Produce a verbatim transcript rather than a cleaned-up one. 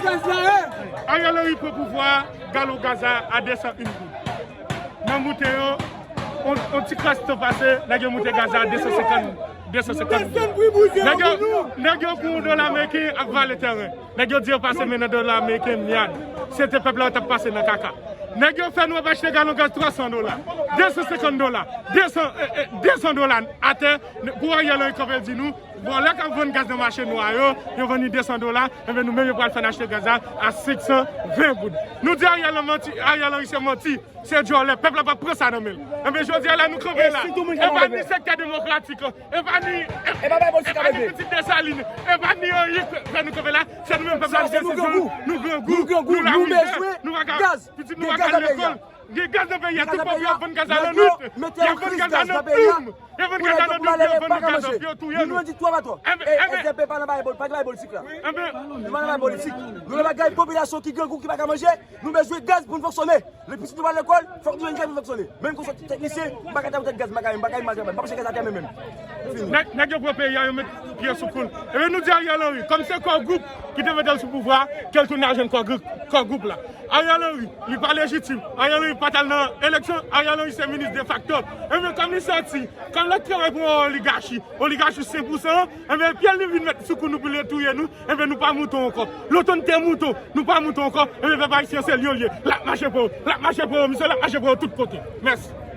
Ariel Henry pran pouvwa a, galon gaz la a de san en goud. Nan moute yo, on, on ti kras tan pase, nèg yo moute gaz la a de san senkant, de san senkant goud. Nèg yo, nèg yo pou yon dola ameriken ap vale tèren. Nèg yo di yo pase men nan dola ameriken myad. Si se te pèp la, yo t ap pase nan kaka. Nèg yo fè nou ap achte galon gaz twa san dola, de san senkant dola, de san, eh, eh, de san dola atè, pou Ariel Henry kanpe di nou, vòlè k ap vann gaz nan mache nwa yo, yo vann li de san dola, enben nou menm yo pral fè n achte gaz la a senk san ven goud. Nou di Ariel Henry manti, Ariel Henry se manti, se djòlè, pèp la p ap pran sa nan men l. Enben jodi a la nou kanpe la, e pa ni sektè demokratik, e pa ni, e pa ni Pitit Desalin, e pa ni anyen k fè nou kanpe la, se nou menm pèp la, nou grangou, nou grangou, nou lamizè, nou pa ka, pitit nou pa ka al lekòl. Gen gaz nan peyi a, tout pòv yo ap vann gaz la nan nwit. Y ap vann gaz la nan doum. Y ap vann gaz la nan doum, y ap vann gaz la, yo touye nou. Enben, enben, enben. Nou nan bagay popilasyon ki grangou, ki pa ka manje, nou bezwen gaz pou n fonksyone. Lè pitit nou pa lekòl, fòk nou jwenn gaz pou n fonksyone. Menm kon sòti teknisyen, m pa ka travay gaz, m pa ka, m pa ka, m pa ka, m pa ka gaz atè menm. Fini. Nèg, nèg yo pran peyi a, yo met pye sou kou l. Enben, nou di Ariel Henry, kòm se Core Group ki te mete l sou pouvwa, ke l tounen al jwenn Core Group, Core Group la. Ariel Henry, li pa lejitim. Ariel Henry pa t al nan eleksyon. Ariel Henry se minis defakto. Enben, kòm li sòti, kòm l ap travay pou yon oligachi, oligachi senk pou san an, enben, pye l li vin met sou kou nou pou l touye nou, enben, nou pa mouton ankò. Lontan n te mouton, nou pa mouton ankò, enben, pèp ayisyen se li yo l ye. L ap mache pou yo, l ap mache pou yo, misye, l ap mache pou yo tout kote. Mèsi.